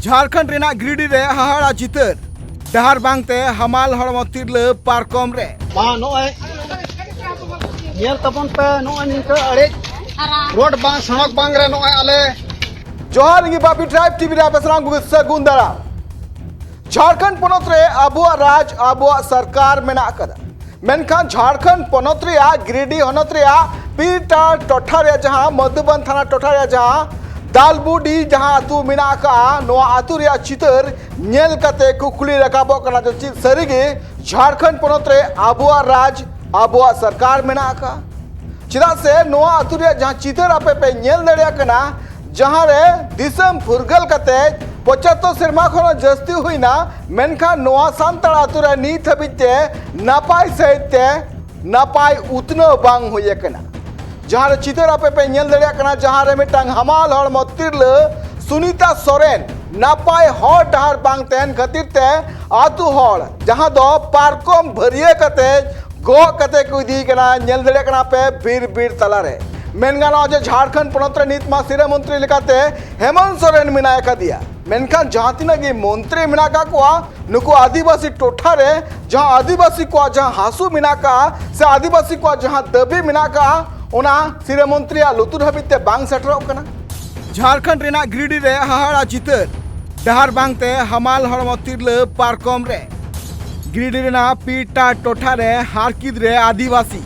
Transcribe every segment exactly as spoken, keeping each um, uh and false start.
ᱡᱷᱟᱲᱠᱷᱚᱸᱰ ᱨᱮᱱᱟᱜ ᱜᱤᱨᱤᱰᱤ ᱨᱮ ᱦᱟᱦᱟᱲᱟ ᱪᱤᱛᱟᱹᱨ, ᱰᱟᱦᱟᱨ ᱵᱟᱝᱛᱮ ᱦᱟᱢᱟᱞ ᱦᱚᱲᱢᱚ ᱛᱤᱨᱞᱟᱹ ᱯᱟᱨᱠᱚᱢ ᱨᱮ᱾ ᱢᱟ ᱱᱚᱜᱼᱚᱭ ᱧᱮᱞ ᱛᱟᱵᱚᱱ ᱯᱮ, ᱱᱚᱜᱼᱚᱭ ᱱᱤᱝᱠᱟᱹ ᱟᱲᱮ ᱨᱳᱰ ᱵᱟᱝ, ᱥᱚᱲᱚᱠ ᱵᱟᱝ ᱨᱮ ᱱᱚᱜᱼᱚᱭ ᱟᱞᱮ᱾ ᱡᱚᱦᱟᱨ ᱜᱮ ᱵᱟᱯᱤ ᱴᱨᱟᱭᱤᱵ ᱴᱤᱵᱷᱤ ᱨᱮ ᱟᱯᱮ ᱥᱟᱱᱟᱢ ᱠᱚᱜᱮ ᱥᱟᱹᱜᱩᱱ ᱫᱟᱨᱟᱢ᱾ ᱡᱷᱟᱲᱠᱷᱚᱸᱰ ᱯᱚᱱᱚᱛ ᱨᱮ ᱟᱵᱚᱣᱟᱜ ᱨᱟᱡᱽ, ᱟᱵᱚᱣᱟᱜ ᱥᱚᱨᱠᱟᱨ ᱢᱮᱱᱟᱜ ᱟᱠᱟᱫᱟ᱾ ᱢᱮᱱᱠᱷᱟᱱ ᱡᱷᱟᱲᱠᱷᱚᱸᱰ ᱯᱚᱱᱚᱛ ᱨᱮᱭᱟᱜ ᱜᱤᱨᱤᱰᱤ ᱦᱚᱱᱚᱛ ᱨᱮᱭᱟᱜ ᱯᱤᱨᱴᱟᱲ ᱴᱚᱴᱷᱟ ᱨᱮᱭᱟᱜ ᱡᱟᱦᱟᱸ ᱢᱚᱫᱷᱩᱵᱚᱱ ᱛᱷᱟᱱᱟ ᱴᱚᱴᱷᱟ ᱨᱮᱭᱟᱜ ᱡᱟᱦᱟᱸ ᱫᱟᱞᱵᱩᱰᱤ ᱡᱟᱦᱟᱸ ᱟᱹᱛᱩ ᱢᱮᱱᱟᱜ ᱟᱠᱟᱫᱼᱟ, ᱱᱚᱣᱟ ᱟᱹᱛᱩ ᱨᱮᱭᱟᱜ ᱪᱤᱛᱟᱹᱨ ᱧᱮᱞ ᱠᱟᱛᱮ ᱠᱩᱠᱞᱤ ᱨᱟᱠᱟᱵᱚᱜ ᱠᱟᱱᱟ ᱡᱮ ᱪᱮᱫ ᱥᱟᱹᱨᱤᱜᱮ ᱡᱷᱟᱲᱠᱷᱚᱸᱰ ᱯᱚᱱᱚᱛ ᱨᱮ ᱟᱵᱚᱣᱟᱜ ᱨᱟᱡᱽ, ᱟᱵᱚᱣᱟᱜ ᱥᱚᱨᱠᱟᱨ ᱢᱮᱱᱟᱜ ᱟᱠᱟᱫᱼᱟ? ᱪᱮᱫᱟᱜ ᱥᱮ ᱱᱚᱣᱟ ᱟᱹᱛᱩ ᱨᱮᱭᱟᱜ ᱡᱟᱦᱟᱸ ᱪᱤᱛᱟᱹᱨ ᱟᱯᱮ ᱯᱮ ᱧᱮᱞ ᱫᱟᱲᱮᱭᱟᱜ ᱠᱟᱱᱟ, ᱡᱟᱦᱟᱸ ᱨᱮ ᱫᱤᱥᱚᱢ ᱯᱷᱩᱨᱜᱟᱹᱞ ᱠᱟᱛᱮ ᱯᱚᱸᱪᱟᱛᱛᱳᱨ ᱥᱮᱨᱢᱟ ᱠᱷᱚᱱ ᱦᱚᱸ ᱡᱟᱹᱥᱛᱤ ᱦᱩᱭᱱᱟ, ᱢᱮᱱᱠᱷᱟᱱ ᱱᱚᱣᱟ ᱥᱟᱱᱛᱟᱲ ᱟᱹᱛᱩ ᱨᱮ ᱱᱤᱛ ᱦᱟᱹᱵᱤᱡ ᱛᱮ ᱱᱟᱯᱟᱭ ᱥᱟᱺᱦᱤᱡ ᱛᱮ ᱱᱟᱯᱟᱭ ᱩᱛᱱᱟᱹᱣ ᱵᱟᱝ ᱦᱩᱭ ᱟᱠᱟᱱᱟ᱾ ᱡᱟᱦᱟᱸ ᱨᱮ ᱪᱤᱛᱟᱹᱨ ᱟᱯᱮ ᱯᱮ ᱧᱮᱞ ᱫᱟᱲᱮᱭᱟᱜ ᱠᱟᱱᱟ, ᱡᱟᱦᱟᱸ ᱨᱮ ᱢᱤᱫᱴᱟᱝ ᱦᱟᱢᱟᱞ ᱦᱚᱲᱢᱚ ᱛᱤᱨᱞᱟᱹ ᱥᱩᱱᱤᱛᱟ ᱥᱚᱨᱮᱱ ᱱᱟᱯᱟᱭ ᱦᱚᱨ ᱰᱟᱦᱟᱨ ᱵᱟᱝ ᱛᱟᱦᱮᱱ ᱠᱷᱟᱹᱛᱤᱨ ᱛᱮ ᱟᱹᱛᱩ ᱦᱚᱲ ᱡᱟᱦᱟᱸ ᱫᱚ ᱯᱟᱨᱠᱚᱢ ᱵᱷᱟᱹᱨᱭᱟᱹ ᱠᱟᱛᱮ ᱜᱚᱜ ᱠᱟᱛᱮ ᱠᱚ ᱤᱫᱤᱭᱮ ᱠᱟᱱᱟ, ᱧᱮᱞ ᱫᱟᱲᱮᱭᱟᱜ ᱠᱟᱱᱟ ᱯᱮ ᱵᱤᱨ ᱵᱤᱨ ᱛᱟᱞᱟᱨᱮ᱾ ᱢᱮᱱ ᱜᱟᱱᱚᱜᱼᱟ ᱡᱮ ᱡᱷᱟᱲᱠᱷᱚᱸᱰ ᱯᱚᱱᱚᱛ ᱨᱮ ᱱᱤᱛ ᱢᱟ ᱥᱤᱨᱟᱹ ᱢᱚᱱᱛᱨᱤ ᱞᱮᱠᱟᱛᱮ ᱦᱮᱢᱚᱱᱛ ᱥᱚᱨᱮᱱ ᱢᱮᱱᱟᱭ ᱟᱠᱟᱫᱮᱭᱟ, ᱢᱮᱱᱠᱷᱟᱱ ᱡᱟᱦᱟᱸ ᱛᱤᱱᱟᱹᱜ ᱜᱮ ᱢᱚᱱᱛᱨᱤ ᱢᱮᱱᱟᱜ ᱟᱠᱟᱫ ᱠᱚᱣᱟ, ᱱᱩᱠᱩ ᱟᱹᱫᱤᱵᱟᱹᱥᱤ ᱴᱚᱴᱷᱟ ᱨᱮ ᱡᱟᱦᱟᱸ ᱟᱹᱫᱤᱵᱟᱹᱥᱤ ᱠᱚᱣᱟᱜ ᱡᱟᱦᱟᱸ ᱦᱟᱹᱥᱩ ᱢᱮᱱᱟᱜ ᱟᱠᱟᱫᱼᱟ ᱥᱮ ᱟᱹᱫᱤᱵᱟᱹᱥᱤ ᱠᱚᱣᱟᱜ ᱡᱟᱦᱟᱸ ᱫᱟᱹᱵᱤ ᱢᱮᱱᱟᱜ ᱟᱠᱟᱫᱼᱟ, ᱚᱱᱟ ᱥᱤᱨᱟᱹ ᱢᱚᱱᱛᱨᱤᱭᱟᱜ ᱞᱩᱛᱩᱨ ᱦᱟᱹᱵᱤᱡ ᱛᱮ ᱵᱟᱝ ᱥᱮᱴᱮᱨᱚᱜ ᱠᱟᱱᱟ᱾ ᱡᱷᱟᱲᱠᱷᱚᱸᱰ ᱨᱮᱱᱟᱜ ᱜᱤᱨᱤᱰᱤ ᱨᱮ ᱦᱟᱦᱟᱲᱟ ᱪᱤᱛᱟᱹᱨ, ᱰᱟᱦᱟᱨ ᱵᱟᱝᱛᱮ ᱦᱟᱢᱟᱞ ᱦᱚᱲᱢᱚ ᱛᱤᱨᱞᱟᱹ ᱯᱟᱨᱠᱚᱢ ᱨᱮ᱾ ᱜᱤᱨᱤᱰᱤ ᱨᱮᱱᱟᱜ ᱯᱤᱨᱴᱟᱲ ᱴᱚᱴᱷᱟ ᱨᱮ ᱦᱟᱨᱠᱤᱛ ᱨᱮ ᱟᱹᱫᱤᱵᱟᱹᱥᱤ᱾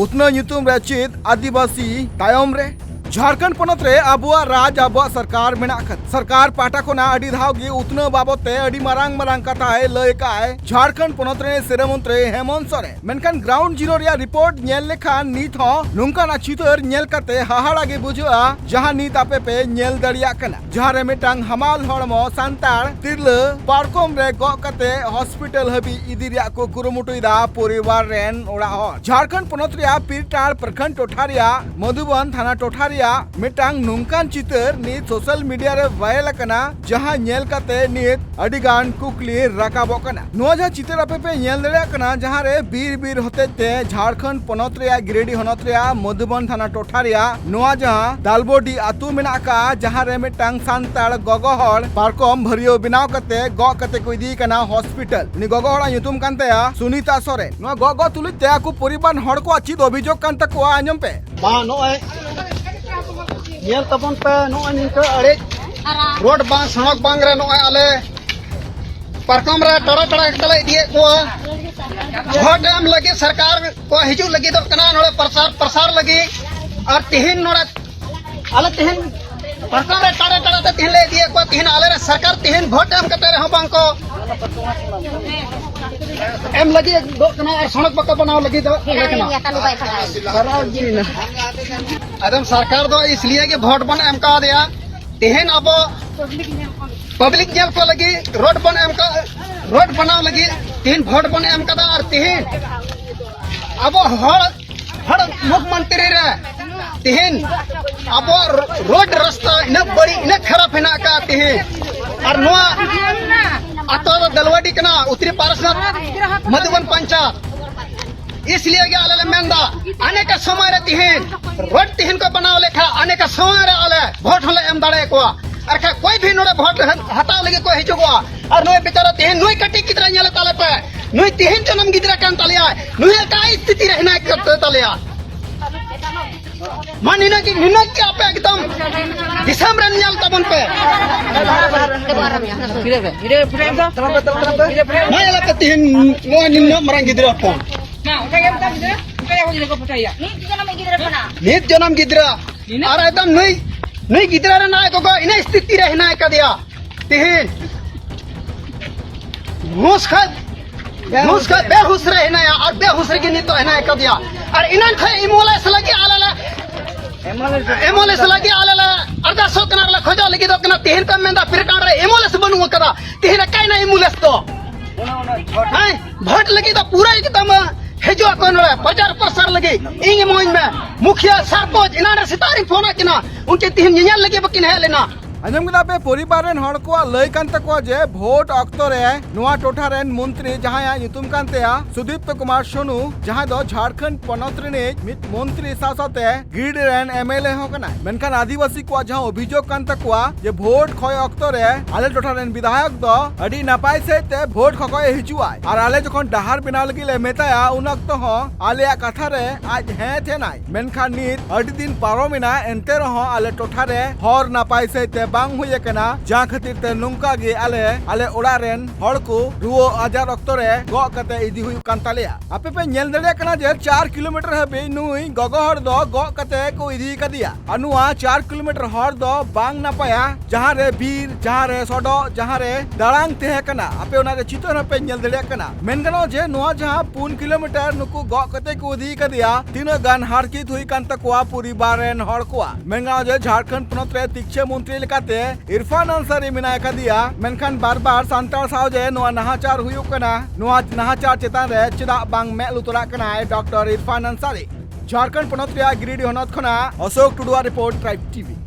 ᱩᱛᱱᱟᱹᱣ ᱧᱩᱛᱩᱢ ᱨᱮ ᱪᱮᱫ ᱟᱹᱫᱤᱵᱟᱹᱥᱤ ᱛᱟᱭᱚᱢ ᱨᱮ? ᱡᱷᱟᱲᱠᱷᱚᱸᱰ ᱯᱚᱱᱚᱛ ᱨᱮ ᱟᱵᱚᱣᱟᱜ ᱨᱟᱡᱽ, ᱟᱵᱚᱣᱟᱜ ᱥᱚᱨᱠᱟᱨ ᱢᱮᱱᱟᱜ ᱟᱠᱟᱫ᱾ ᱥᱚᱨᱠᱟᱨ ᱯᱟᱦᱴᱟ ᱠᱷᱚᱱᱟᱜ ᱟᱹᱰᱤ ᱫᱷᱟᱣ ᱜᱮ ᱩᱛᱱᱟᱹᱣ ᱵᱟᱵᱚᱫ ᱛᱮ ᱟᱹᱰᱤ ᱢᱟᱨᱟᱝ ᱢᱟᱨᱟᱝ ᱠᱟᱛᱷᱟᱭ ᱞᱟᱹᱭ ᱟᱠᱟᱫᱼᱟᱭ ᱡᱷᱟᱲᱠᱷᱚᱸᱰ ᱯᱚᱱᱚᱛ ᱨᱮᱱ ᱥᱤᱨᱟᱹ ᱢᱚᱱᱛᱨᱤ ᱦᱮᱢᱚᱱᱛ ᱥᱚᱨᱮᱱ᱾ ᱢᱮᱱᱠᱷᱟᱱ ᱜᱨᱟᱣᱩᱱᱰ ᱡᱤᱨᱳ ᱨᱮᱭᱟᱜ ᱨᱤᱯᱳᱨᱴ ᱧᱮᱞ ᱞᱮᱠᱷᱟᱱ ᱱᱤᱛ ᱦᱚᱸ ᱱᱚᱝᱠᱟᱱᱟᱜ ᱪᱤᱛᱟᱹᱨ ᱧᱮᱞ ᱠᱟᱛᱮ ᱦᱟᱦᱟᱲᱟ ᱜᱮ ᱵᱩᱡᱷᱟᱹᱜᱼᱟ, ᱡᱟᱦᱟᱸ ᱱᱤᱛ ᱟᱯᱮ ᱯᱮ ᱧᱮᱞ ᱫᱟᱲᱮᱭᱟᱜ ᱠᱟᱱᱟ, ᱡᱟᱦᱟᱸ ᱨᱮ ᱢᱤᱫᱴᱟᱝ ᱦᱟᱢᱟᱞ ᱦᱚᱲᱢᱚ ᱥᱟᱱᱛᱟᱲ ᱛᱤᱨᱞᱟᱹ ᱯᱟᱨᱠᱚᱢ ᱨᱮ ᱜᱚᱜ ᱠᱟᱛᱮ ᱦᱚᱥᱯᱤᱴᱟᱞ ᱦᱟᱹᱵᱤᱡ ᱤᱫᱤ ᱨᱮᱭᱟᱜ ᱠᱚ ᱠᱩᱨᱩᱢᱩᱴᱩᱭᱮᱫᱟ ᱯᱚᱨᱤᱵᱟᱨ ᱨᱮᱱ ᱚᱲᱟᱜ ᱦᱚᱲ᱾ ᱡᱷᱟᱲᱠᱷᱚᱸᱰ ᱯᱚᱱᱚᱛ ᱨᱮᱭᱟᱜ ᱯᱤᱨᱴᱟᱲ ᱯᱨᱚᱠᱷᱚᱸᱰ ᱴᱚᱴᱷᱟ ᱨᱮᱭᱟᱜ ᱢᱚᱫᱷᱩᱵᱚᱱ ᱛᱷᱟᱱᱟ ᱴᱚᱴᱷᱟ ᱨᱮᱭᱟᱜ ᱢᱤᱫᱴᱟᱝ ᱱᱚᱝᱠᱟᱱ ᱪᱤᱛᱟᱹᱨ ᱱᱤᱛ ᱥᱳᱥᱟᱞ ᱢᱤᱰᱤᱭᱟ ᱨᱮ ᱵᱷᱟᱭᱨᱟᱞ ᱟᱠᱟᱱᱟ, ᱡᱟᱦᱟᱸ ᱧᱮᱞ ᱠᱟᱛᱮ ᱱᱤᱛ ᱟᱹᱰᱤ ᱜᱟᱱ ᱠᱩᱠᱞᱤ ᱨᱟᱠᱟᱵᱚᱜ ᱠᱟᱱᱟ᱾ ᱱᱚᱣᱟ ᱡᱟᱦᱟᱸ ᱪᱤᱛᱟᱹᱨ ᱟᱯᱮ ᱯᱮ ᱧᱮᱞ ᱫᱟᱲᱮᱭᱟᱜ ᱠᱟᱱᱟ, ᱡᱟᱦᱟᱸ ᱨᱮ ᱵᱤᱨ ᱵᱤᱨ ᱦᱚᱛᱮᱡ ᱛᱮ ᱡᱷᱟᱲᱠᱷᱚᱸᱰ ᱯᱚᱱᱚᱛ ᱨᱮᱭᱟᱜ ᱜᱤᱨᱤᱰᱤ ᱦᱚᱱᱚᱛ ᱨᱮᱭᱟᱜ ᱢᱚᱫᱷᱩᱵᱚᱱ ᱛᱷᱟᱱᱟ ᱴᱚᱴᱷᱟ ᱨᱮᱭᱟᱜ ᱱᱚᱣᱟ ᱡᱟᱦᱟᱸ ᱫᱟᱞᱵᱚᱰᱤ ᱟᱹᱛᱩ ᱢᱮᱱᱟᱜ ᱟᱠᱟᱫᱼᱟ, ᱡᱟᱦᱟᱸ ᱨᱮ ᱢᱤᱫᱴᱟᱝ ᱥᱟᱱᱛᱟᱲ ᱜᱚᱜᱚ ᱦᱚᱲ ᱯᱟᱨᱠᱚᱢ ᱵᱷᱟᱹᱨᱭᱟᱹᱣ ᱵᱮᱱᱟᱣ ᱠᱟᱛᱮ ᱜᱚᱜ ᱠᱟᱛᱮ ᱠᱚ ᱤᱫᱤᱭᱮ ᱠᱟᱱᱟ ᱦᱚᱥᱯᱤᱴᱟᱞ᱾ ᱩᱱᱤ ᱜᱚᱜᱚ ᱦᱚᱲᱟᱜ ᱧᱩᱛᱩᱢ ᱠᱟᱱ ᱛᱟᱭᱟ ᱥᱩᱱᱤᱛᱟ ᱥᱚᱨᱮᱱ᱾ ᱱᱚᱣᱟ ᱜᱚᱜ ᱜᱚᱜ ᱛᱩᱞᱩᱡ ᱛᱮ ᱟᱠᱚ ᱯᱚᱨᱤᱵᱟᱨ ᱦᱚᱲ ᱠᱚᱣᱟᱜ ᱪᱮᱫ ᱚᱵᱷᱤᱡᱳᱜᱽ ᱠᱟᱱ ᱛᱟᱠᱚᱣᱟ, ᱟᱸᱡᱚᱢ ᱯᱮ᱾ ᱢᱟ ᱱᱚᱜᱼᱚᱭ ᱧᱮᱞ ᱛᱟᱵᱚᱱ ᱯᱮ, ᱱᱚᱜᱼᱚᱭ ᱱᱤᱝᱠᱟᱹ ᱟᱲᱮ ᱨᱳᱰ ᱵᱟᱝ, ᱥᱚᱲᱚᱠ ᱵᱟᱝ ᱨᱮ ᱱᱚᱜᱼᱚᱭ ᱟᱞᱮ ᱯᱟᱨᱠᱚᱢ ᱨᱮ ᱴᱟᱲᱟ ᱴᱟᱲᱟ ᱠᱟᱛᱮ ᱞᱮ ᱤᱫᱤᱭᱮᱫ ᱠᱚᱣᱟ᱾ ᱵᱷᱳᱴ ᱮᱢ ᱞᱟᱹᱜᱤᱫ ᱥᱚᱨᱠᱟᱨ ᱠᱚ ᱦᱤᱡᱩᱜ ᱞᱟᱹᱜᱤᱫᱚᱜ ᱠᱟᱱᱟ ᱱᱚᱰᱮ ᱯᱨᱚᱪᱟᱨ ᱯᱨᱚᱥᱟᱨ ᱞᱟᱹᱜᱤᱫ, ᱟᱨ ᱛᱤᱦᱤᱧ ᱱᱚᱰᱮ ᱟᱞᱮ ᱛᱤᱦᱤᱧ ᱯᱟᱨᱠᱚᱢ ᱨᱮ ᱴᱟᱲᱟ ᱴᱟᱲᱟ ᱛᱮ ᱛᱤᱦᱤᱧ ᱞᱮ ᱤᱫᱤᱭᱮᱫ ᱠᱚᱣᱟ᱾ ᱛᱤᱦᱤᱧ ᱟᱞᱮ ᱨᱮᱱ ᱥᱚᱨᱠᱟᱨ ᱛᱤᱦᱤᱧ ᱵᱷᱳᱴ ᱮᱢ ᱠᱟᱛᱮ ᱨᱮᱦᱚᱸ ᱵᱟᱝ ᱠᱚ ᱮᱢ ᱞᱟᱹᱜᱤᱫᱚᱜ ᱠᱟᱱᱟ ᱟᱨ ᱥᱚᱲᱚᱠ ᱵᱟᱠᱚ ᱵᱮᱱᱟᱣ ᱞᱟᱹᱜᱤᱫᱚᱜ ᱠᱟᱱᱟ᱾ ᱟᱫᱚᱢ ᱥᱚᱨᱠᱟᱨ ᱫᱚ ᱤᱥᱞᱤᱭᱮ ᱜᱮ ᱵᱷᱳᱴ ᱵᱚᱱ ᱮᱢ ᱠᱟᱣᱫᱮᱭᱟ᱾ ᱛᱮᱦᱮᱧ ᱟᱵᱚ ᱯᱟᱵᱽᱞᱤᱠ ᱧᱮᱞ ᱠᱚ ᱞᱟᱹᱜᱤᱫ ᱨᱳᱰ ᱵᱚᱱ ᱮᱢ ᱠᱟ-, ᱨᱳᱰ ᱵᱮᱱᱟᱣ ᱞᱟᱹᱜᱤᱫ ᱛᱮᱦᱮᱧ ᱵᱷᱳᱴ ᱵᱚᱱ ᱮᱢ ᱠᱟᱫᱟ᱾ ᱟᱨ ᱛᱮᱦᱮᱧ ᱟᱵᱚ ᱦᱚᱲ, ᱦᱚᱲ ᱢᱩᱠᱷᱢᱚᱱᱛᱨᱤ ᱨᱮ ᱛᱮᱦᱮᱧ ᱟᱵᱚᱣᱟᱜ ᱨᱳᱰ ᱨᱟᱥᱛᱟ ᱤᱱᱟᱹᱜ ᱵᱟᱹᱲᱤᱡ, ᱤᱱᱟᱹᱜ ᱠᱷᱟᱨᱟᱯ ᱦᱮᱱᱟᱜ ᱟᱠᱟᱫ ᱛᱮᱦᱮᱧ᱾ ᱟᱨ ᱱᱚᱣᱟ ᱟᱛᱳ ᱫᱚ ᱫᱟᱞᱣᱟᱰᱤ ᱠᱟᱱᱟ, ᱩᱛᱛᱚᱨᱤ ᱯᱟᱨᱥᱱᱟᱛᱷ ᱢᱚᱫᱷᱩᱵᱚᱱ ᱯᱚᱧᱪᱟᱭᱮᱛ᱾ ᱤᱥᱞᱤᱭᱮ ᱜᱮ ᱟᱞᱮ ᱞᱮ ᱢᱮᱱᱫᱟ, ᱟᱱᱮ ᱠᱟ ᱥᱚᱢᱚᱭ ᱨᱮ ᱛᱤᱦᱤᱧ ᱨᱳᱰ ᱛᱤᱦᱤᱧ ᱠᱚ ᱵᱮᱱᱟᱣ ᱞᱮᱠᱷᱟᱱ ᱟᱱᱮ ᱠᱟ ᱥᱚᱢᱚᱭ ᱨᱮ ᱟᱞᱮ ᱵᱷᱳᱴ ᱦᱚᱸᱞᱮ ᱮᱢ ᱫᱟᱲᱮ ᱟᱠᱚᱣᱟ᱾ ᱟᱨ ᱠᱷᱟᱡ ᱠᱚᱭ ᱵᱷᱤ ᱱᱚᱰᱮ ᱵᱷᱳᱴ ᱦᱟᱛᱟᱣ ᱞᱟᱹᱜᱤᱫ ᱠᱚ ᱦᱤᱡᱩᱜᱚᱜᱼᱟ᱾ ᱟᱨ ᱱᱩᱭ ᱵᱮᱪᱟᱨᱟ ᱛᱤᱦᱤᱧ ᱱᱩᱭ ᱠᱟᱹᱴᱤᱡ ᱜᱤᱫᱽᱨᱟᱹ ᱧᱮᱞᱮ ᱛᱟᱞᱮ ᱯᱮ, ᱱᱩᱭ ᱛᱤᱦᱤᱧ ᱡᱚᱱᱚᱢ ᱜᱤᱫᱽᱨᱟᱹ ᱠᱟᱱ ᱛᱟᱞᱮᱭᱟᱭ, ᱱᱩᱭ ᱮᱠᱟ ᱥᱛᱷᱤᱛᱤ ᱨᱮ ᱦᱮᱱᱟᱭ ᱠᱟᱫ ᱛᱟᱞᱮᱭᱟ᱾ ᱢᱟ ᱱᱤᱱᱟᱹᱜ ᱜᱮ, ᱱᱤᱱᱟᱹᱜ ᱜᱮ ᱟᱯᱮ ᱮᱠᱫᱚᱢ ᱫᱤᱥᱚᱢ ᱨᱮᱱ ᱧᱮᱞ ᱛᱟᱵᱚᱱ ᱯᱮ᱾ ᱢᱟ ᱧᱮᱞ ᱯᱮ ᱛᱤᱦᱤᱧ ᱱᱚᱜᱼᱚᱭ ᱱᱤᱱᱟᱹᱜ ᱢᱟᱨᱟᱝ ᱜᱤᱫᱽᱨᱟᱹ ᱦᱚᱯᱚᱱ᱾ ᱱᱤᱛ ᱡᱚᱱᱚᱢ ᱜᱤᱫᱽᱨᱟᱹ ᱠᱟᱱᱟ᱾ ᱱᱤᱛ ᱡᱚᱱᱚᱢ ᱜᱤᱫᱽᱨᱟᱹ᱾ ᱟᱨ ᱮᱠᱫᱚᱢ ᱱᱩᱭ, ᱱᱩᱭ ᱜᱤᱫᱽᱨᱟᱹ ᱨᱮᱱ ᱟᱡ ᱜᱚᱜᱚ ᱤᱱᱟᱹ ᱥᱛᱷᱤᱛᱤ ᱨᱮ ᱦᱮᱱᱟᱭ ᱠᱟᱫᱮᱭᱟ᱾ ᱛᱤᱦᱤᱧ ᱦᱩᱥ ᱠᱷᱟᱡ, ᱦᱩᱥ ᱠᱷᱟᱡ ᱵᱮᱦᱩᱥ ᱨᱮ ᱦᱮᱱᱟᱭᱟ ᱟᱨ ᱵᱮᱦᱩᱥ ᱨᱮᱜᱮ ᱱᱤᱛᱚᱜ ᱦᱮᱱᱟᱭ ᱠᱟᱫᱮᱭᱟ᱾ ᱟᱨ ᱮᱱᱟᱝ ᱠᱷᱚᱡ ᱮᱢᱵᱩᱞᱮᱱᱥ ᱞᱟᱹᱜᱤᱫ ᱟᱞᱮ ᱞᱮ, ᱮᱢᱵᱩᱞᱮᱱᱥ ᱞᱟᱹᱜᱤᱫ ᱟᱞᱮ ᱞᱮ ᱟᱨᱫᱟᱥᱚᱜ ᱠᱟᱱᱟ, ᱞᱮ ᱠᱷᱚᱡᱚᱜ ᱞᱟᱹᱜᱤᱫᱚᱜ ᱠᱟᱱᱟ᱾ ᱛᱤᱦᱤᱧ ᱯᱮ ᱢᱮᱱᱫᱟ ᱯᱨᱤᱠᱟᱱᱰ ᱨᱮ ᱮᱢᱵᱩᱞᱮᱱᱥ ᱵᱟᱹᱱᱩᱜ ᱟᱠᱟᱫᱟ᱾ ᱛᱤᱦᱤᱧ ᱚᱠᱟᱭᱮᱱᱟ ᱮᱢᱵᱩᱞᱮᱱᱥ ᱫᱚ? ᱦᱮᱸ, ᱵᱷᱳᱴ ᱞᱟᱹᱜᱤᱫ ᱫᱚ ᱯᱩᱨᱟᱹ ᱮᱠᱫᱚᱢ ᱦᱤᱡᱩᱜ ᱟᱠᱚ ᱱᱚᱰᱮ ᱯᱨᱚᱪᱟᱨ ᱯᱨᱚᱥᱟᱨ ᱞᱟᱹᱜᱤᱫ, ᱤᱧ ᱮᱢᱟᱹᱧ ᱢᱮ᱾ ᱢᱩᱠᱷᱤᱭᱟᱹ ᱥᱟᱨᱯᱚᱸᱪ ᱮᱱᱟᱱ ᱨᱮ ᱥᱮᱛᱟᱜ ᱨᱤᱧ ᱯᱷᱳᱱ ᱟᱫ ᱠᱤᱱᱟ, ᱩᱱᱠᱤᱱ ᱛᱤᱦᱤᱧ ᱧᱮᱧᱮᱞ ᱞᱟᱹᱜᱤᱫ ᱵᱟᱹᱠᱤᱱ ᱦᱮᱡ ᱞᱮᱱᱟ᱾ ᱟᱸᱡᱚᱢ ᱠᱮᱫᱟ ᱯᱮ, ᱯᱚᱨᱤᱵᱟᱨ ᱨᱮᱱ ᱦᱚᱲ ᱠᱚᱣᱟᱜ ᱞᱟᱹᱭ ᱠᱟᱱ ᱛᱟᱠᱚᱣᱟ ᱡᱮ ᱵᱷᱳᱴ ᱚᱠᱛᱚ ᱨᱮ ᱱᱚᱣᱟ ᱴᱚᱴᱷᱟ ᱨᱮᱱ ᱢᱚᱱᱛᱨᱤ, ᱡᱟᱦᱟᱸᱭᱟᱜ ᱧᱩᱛᱩᱢ ᱠᱟᱱ ᱛᱟᱭᱟ ᱥᱩᱫᱤᱯᱛᱚ ᱠᱩᱢᱟᱨ ᱥᱳᱱᱩ, ᱡᱟᱦᱟᱸᱭ ᱫᱚ ᱡᱷᱟᱲᱠᱷᱚᱸᱰ ᱯᱚᱱᱚᱛ ᱨᱤᱱᱤᱡ ᱢᱤᱫ ᱢᱚᱱᱛᱨᱤ ᱥᱟᱶ ᱥᱟᱶᱛᱮ ᱜᱤᱨᱤᱰᱤ ᱨᱮᱱ ᱮᱢ ᱮᱞ ᱮ ᱦᱚᱸ ᱠᱟᱱᱟᱭ, ᱢᱮᱱᱠᱷᱟᱱ ᱟᱹᱫᱤᱵᱟᱹᱥᱤ ᱠᱚᱣᱟᱜ ᱡᱟᱦᱟᱸ ᱚᱵᱷᱤᱡᱳᱜᱽ ᱠᱟᱱ ᱛᱟᱠᱚᱣᱟ ᱡᱮ ᱵᱷᱳᱴ ᱠᱷᱚᱭ ᱚᱠᱛᱚ ᱨᱮ ᱟᱞᱮ ᱴᱚᱴᱷᱟ ᱨᱮᱱ ᱵᱤᱫᱷᱟᱭᱚᱠ ᱫᱚ ᱟᱹᱰᱤ ᱱᱟᱯᱟᱭ ᱥᱟᱹᱦᱤᱡ ᱛᱮ ᱵᱷᱳᱴ ᱠᱷᱚᱠᱚᱭ ᱦᱤᱡᱩᱜᱼᱟᱭ, ᱟᱨ ᱟᱞᱮ ᱡᱚᱠᱷᱚᱱ ᱰᱟᱦᱟᱨ ᱵᱮᱱᱟᱣ ᱞᱟᱹᱜᱤᱫ ᱞᱮ ᱢᱮᱛᱟᱭᱟ, ᱩᱱ ᱚᱠᱛᱚ ᱦᱚᱸ ᱟᱞᱮᱭᱟᱜ ᱠᱟᱛᱷᱟ ᱨᱮ ᱟᱡ ᱦᱮᱸ ᱛᱟᱦᱮᱱᱟᱭ᱾ ᱢᱮᱱᱠᱷᱟᱱ ᱱᱤᱛ ᱟᱹᱰᱤ ᱫᱤᱱ ᱯᱟᱨᱚᱢᱮᱱᱟ, ᱮᱱᱛᱮ ᱨᱮᱦᱚᱸ ᱟᱞᱮ ᱴᱚᱴᱷᱟ ᱨᱮ ᱦᱚᱨ ᱱᱟᱯᱟᱭ ᱥᱟᱹᱦᱤᱡ ᱛᱮ ᱵᱟᱝ ᱦᱩᱭ ᱟᱠᱟᱱᱟ, ᱡᱟᱦᱟᱸ ᱠᱷᱟᱹᱛᱤᱨ ᱛᱮ ᱱᱚᱝᱠᱟ ᱜᱮ ᱟᱞᱮ, ᱟᱞᱮ ᱚᱲᱟᱜ ᱨᱮᱱ ᱦᱚᱲ ᱠᱚ ᱨᱩᱣᱟᱹ ᱟᱡᱟᱨ ᱚᱠᱛᱚ ᱨᱮ ᱜᱚᱜ ᱠᱟᱛᱮ ᱤᱫᱤ ᱦᱩᱭᱩᱜ ᱠᱟᱱ ᱛᱟᱞᱮᱭᱟ᱾ ᱟᱯᱮ ᱯᱮ ᱧᱮᱞ ᱫᱟᱲᱮᱭᱟᱜ ᱠᱟᱱᱟ ᱡᱮ ᱪᱟᱨ ᱠᱤᱞᱳᱢᱤᱴᱟᱨ ᱦᱟᱹᱵᱤᱡ ᱱᱩᱭ ᱜᱚᱜᱚ ᱦᱚᱲ ᱫᱚ ᱜᱚᱜ ᱠᱟᱛᱮ ᱠᱚ ᱤᱫᱤ ᱠᱟᱫᱮᱭᱟ᱾ ᱟᱨ ᱱᱚᱣᱟ ᱪᱟᱨ ᱠᱤᱞᱳᱢᱤᱴᱟᱨ ᱦᱚᱨ ᱫᱚ ᱵᱟᱝ ᱱᱟᱯᱟᱭᱟ, ᱡᱟᱦᱟᱸ ᱨᱮ ᱵᱤᱨ, ᱡᱟᱦᱟᱸ ᱨᱮ ᱥᱚᱰᱚᱜ, ᱡᱟᱦᱟᱸ ᱨᱮ ᱫᱟᱲᱟᱝ ᱛᱟᱦᱮᱸ ᱠᱟᱱᱟ᱾ ᱟᱯᱮ ᱚᱱᱟ ᱨᱮ ᱪᱤᱛᱟᱹᱨ ᱦᱚᱸᱯᱮ ᱧᱮᱞ ᱫᱟᱲᱮᱭᱟᱜ ᱠᱟᱱᱟ᱾ ᱢᱮᱱ ᱜᱟᱱᱚᱜᱼᱟ ᱡᱮ ᱱᱚᱣᱟ ᱡᱟᱦᱟᱸ ᱯᱩᱱ ᱠᱤᱞᱳᱢᱤᱴᱟᱨ ᱱᱩᱠᱩ ᱜᱚᱜ ᱠᱟᱛᱮ ᱠᱚ ᱤᱫᱤ ᱠᱟᱫᱮᱭᱟ, ᱛᱤᱱᱟᱹᱜ ᱜᱟᱱ ᱦᱟᱨᱠᱤᱛ ᱦᱩᱭ ᱠᱟᱱ ᱛᱟᱠᱚᱣᱟ ᱯᱚᱨᱤᱵᱟᱨ ᱨᱮᱱ ᱦᱚᱲ ᱠᱚᱣᱟᱜ᱾ ᱢᱮᱱ ᱜᱟᱱᱚᱜᱼᱟ ᱡᱮ ᱡᱷᱟᱲᱠᱷᱚᱸᱰ ᱯᱚᱱᱚᱛ ᱨᱮ ᱛᱤᱠᱪᱷᱟᱹ ᱢᱚᱱᱛᱨᱤ ᱞᱮᱠᱟᱛᱮ ᱤᱨᱯᱷᱟᱱ ᱟᱱᱥᱟᱨᱤ ᱢᱮᱱᱟᱭ ᱠᱟᱫᱮᱭᱟ, ᱢᱮᱱᱠᱷᱟᱱ ᱵᱟᱨ ᱵᱟᱨ ᱥᱟᱱᱛᱟᱲ ᱥᱟᱶ ᱡᱮ ᱱᱚᱣᱟ ᱱᱟᱦᱟᱪᱟᱨ ᱦᱩᱭᱩᱜ ᱠᱟᱱᱟ, ᱱᱚᱣᱟ ᱱᱟᱦᱟᱪᱟᱨ ᱪᱮᱛᱟᱱ ᱨᱮ ᱪᱮᱫᱟᱜ ᱵᱟᱝ ᱢᱮᱫ ᱞᱩᱛᱩᱨᱟᱜ ᱠᱟᱱᱟᱭ ᱰᱚᱠᱴᱚᱨ ᱤᱨᱯᱷᱟᱱ ᱟᱱᱥᱟᱨᱤ? ᱡᱷᱟᱲᱠᱷᱚᱸᱰ ᱯᱚᱱᱚᱛ ᱨᱮᱭᱟᱜ ᱜᱤᱨᱤᱰᱤ ᱦᱚᱱᱚᱛ ᱠᱷᱚᱱᱟᱜ ᱚᱥᱳᱠ ᱴᱩᱰᱩᱣᱟᱜ ᱨᱤᱯᱳᱨᱴ, ᱴᱨᱟᱭᱤᱵᱽ ᱴᱤᱵᱷᱤ᱾